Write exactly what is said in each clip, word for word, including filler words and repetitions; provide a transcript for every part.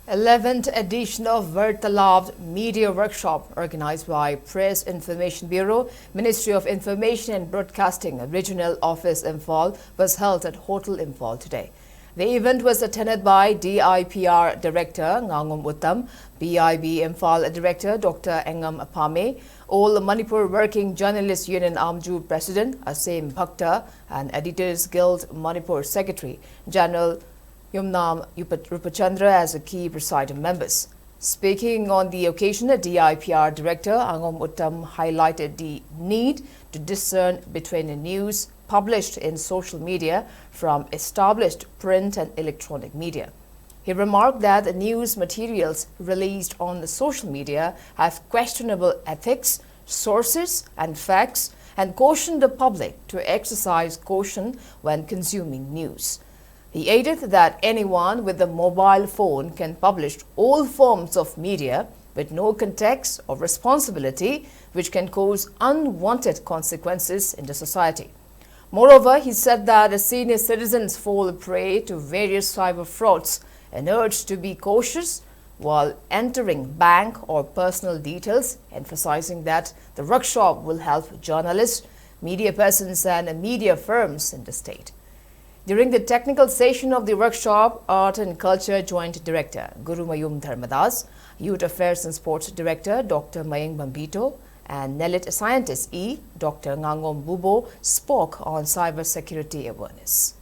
Eleventh edition of Vartalab Media Workshop, organized by Press Information Bureau, Ministry of Information and Broadcasting, Regional Office Imphal, was held at Hotel Imphal today. The event was attended by D I P R Director Ngangom Uttam, P I B Imphal Director Doctor Engam Apame, All Manipur Working Journalists Union Amju President Asem Bhakta, and Editors Guild Manipur Secretary General Yumnam Rupa-, Rupachandra as the key presiding members. Speaking on the occasion, the D I P R Director Angom Uttam highlighted the need to discern between the news published in social media from established print and electronic media. He remarked that the news materials released on the social media have questionable ethics, sources, and facts, and cautioned the public to exercise caution when consuming news. He added that anyone with a mobile phone can publish all forms of media with no context or responsibility, which can cause unwanted consequences in the society. Moreover, he said that the senior citizens fall prey to various cyber frauds and urged to be cautious while entering bank or personal details, emphasizing that the workshop will help journalists, media persons, and media firms in the state. During the technical session of the workshop, Art and Culture Joint Director Gurumayum Dharmadas, Youth Affairs and Sports Director Doctor Mayeng Bambito, and NELIT Scientist E Doctor Ngangom Bubo spoke on cybersecurity awareness.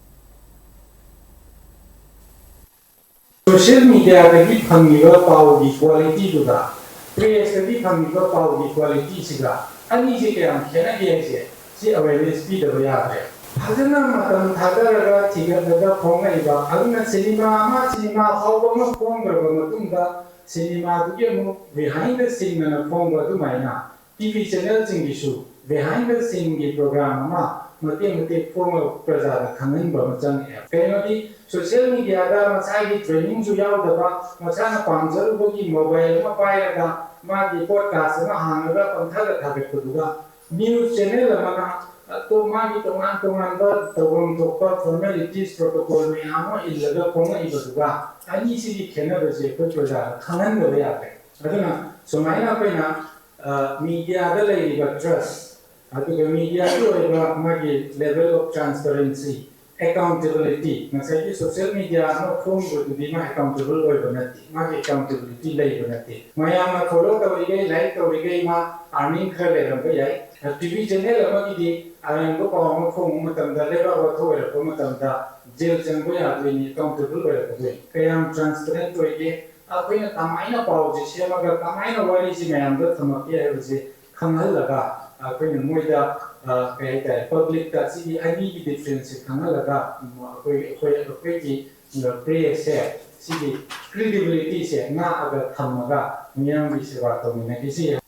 Social mediaꯗꯒꯤ ꯐꯪꯂꯤꯕ ꯄꯥꯎꯒꯤ qualityꯗꯨꯒ pressꯇꯒꯤ ꯐꯪꯂꯤꯕ ꯄꯥꯎꯒꯤ qualityꯁꯤꯒ ꯑꯅꯤꯁꯦ ꯀꯌꯥꯝ ꯈꯦꯠꯅꯒꯦ ꯍꯥꯏꯁꯦ ꯁꯤ awareness ꯄꯤꯗꯕ ꯌꯥꯗ꯭ꯔꯦ꯫ ꯐꯖꯅ ꯃꯇꯝ ꯊꯥꯗꯔꯒ ꯊꯤꯒꯠꯂꯒ ꯐꯣꯡꯉꯛꯏꯕ, ꯑꯗꯨꯅ ꯁꯤꯅꯦꯃꯥ ꯑꯃ, ꯁꯤꯅꯦꯃꯥ ꯐꯥꯎꯕ ꯑꯃ ꯐꯣꯡꯈ꯭ꯔꯕ ꯃꯇꯨꯡꯗ ꯁꯤꯅꯦꯃꯥꯗꯨꯒꯤ ꯑꯃꯨꯛ behind the scene ꯑꯅ ꯐꯣꯡꯕ ꯑꯗꯨꯃꯥꯏꯅ ꯇꯤ ꯚꯤ channelꯁꯤꯡꯒꯤꯁꯨ behind the sceneꯒꯤ program ꯑꯃ ꯃꯇꯦꯛ ꯃꯇꯦꯛ ꯐꯣꯡꯉꯒ ꯄ꯭ꯔꯖꯥꯗ ꯈꯪꯍꯟꯕ ꯑꯃ ꯆꯪꯉꯛꯑꯦ꯫ ꯀꯩꯅꯣꯗꯤ social mediaꯗ ꯃꯁꯥꯒꯤ trainingꯁꯨ ꯌꯥꯎꯗꯕ, ꯃꯁꯥꯅ ꯄꯥꯝꯖꯔꯨꯕꯒꯤ mobile ꯑꯃ ꯄꯥꯏꯔꯒ ꯃꯥꯒꯤ podcast ꯑꯃ ꯍꯥꯡꯉꯒ ꯄꯪꯊꯥꯗ ꯊꯥꯒꯠꯄꯗꯨꯒ news channel ꯑꯃꯅ ꯑꯗꯣ ꯃꯥꯒꯤ ꯇꯣꯉꯥꯟ ꯇꯣꯉꯥꯟꯕ ꯇꯧꯐꯝ ꯊꯣꯛꯄ formalities, protocol ꯃꯌꯥꯝ ꯑꯃ ꯏꯜꯂꯒ ꯐꯣꯡꯉꯛꯏꯕꯗꯨꯒ ꯑꯅꯤꯁꯤꯒꯤ ꯈꯦꯠꯅꯕꯁꯦ ꯑꯩꯈꯣꯏ ꯄ꯭ꯔꯖꯥꯗ ꯈꯪꯍꯟꯗꯕ ꯌꯥꯗ꯭ꯔꯦ꯫ ꯑꯗꯨꯅ ꯁꯨꯃꯥꯏꯅ ꯑꯩꯈꯣꯏꯅ ꯃꯤꯗꯤꯌꯥꯗ ꯂꯩꯔꯤꯕ trust, ꯑꯗꯨꯒ ꯃꯤꯗꯤꯌꯥꯒꯤ ꯑꯣꯏꯕ ꯃꯥꯒꯤ level of transparency, accountability, ꯉꯁꯥꯏꯒꯤ social media ꯑꯃ ꯐꯣꯡꯕꯗꯨꯗꯤ ꯃꯥ accountable ꯑꯣꯏꯕ ꯅꯠꯇꯦ, ꯃꯥꯒꯤ accountability ꯂꯩꯕ ꯅꯠꯇꯦ꯫ ꯃꯌꯥꯝꯅ follow ꯇꯧꯔꯤꯈꯩ, like ꯇꯧꯔꯤꯈꯩ ꯃꯥ earning ꯈꯔ ꯂꯩꯔꯝꯕ ꯌꯥꯏ꯫ ꯇꯤ ꯚꯤ channel ꯑꯃꯒꯤꯗꯤ ꯑꯔꯥꯟꯕ ꯄꯥꯎ ꯑꯃ ꯐꯣꯡꯕ ꯃꯇꯝꯗ, ꯂꯩꯕꯥꯛ ꯋꯥꯊꯣꯛ ꯑꯣꯏꯔꯛꯄ ꯃꯇꯝꯗ jail ꯆꯪꯕ ꯌꯥꯗꯣꯏꯅꯤ, accountable ꯑꯣꯏꯔꯛꯀꯗꯣꯏꯅꯤ꯫ ꯀꯌꯥꯝ transparent ꯑꯣꯏꯒꯦ, ꯑꯩꯈꯣꯏꯅ ꯀꯃꯥꯏꯅ ꯄꯥꯎꯁꯦ ꯁꯦꯝꯃꯒ ꯀꯃꯥꯏꯅ ꯋꯥꯔꯤꯁꯤ ꯃꯌꯥꯝꯗ ꯊꯝꯃꯛꯀꯦ ꯍꯥꯏꯕꯁꯦ ꯈꯪꯍꯜꯂꯒ, ꯑꯩꯈꯣꯏꯅ ꯃꯣꯏꯗ, ꯑ, ꯀꯩ ꯍꯥꯏꯇꯥꯔꯦ, publicꯇ ꯁꯤꯒꯤ ꯑꯅꯤꯒꯤ differenceꯁꯦ ꯈꯪꯍꯜꯂꯒ, ꯎꯝ, ꯑꯩꯈꯣꯏ, ꯑꯩꯈꯣꯏ, ꯑꯩꯈꯣꯏꯒꯤ, ꯑ, pressꯁꯦ, ꯁꯤꯒꯤ credibilityꯁꯦ ꯉꯥꯛꯑꯒ ꯊꯝꯃꯒ ꯃꯤꯌꯥꯝꯒꯤ ꯁꯦꯕꯥ ꯇꯧꯃꯤꯟꯅꯈꯤꯁꯤ꯫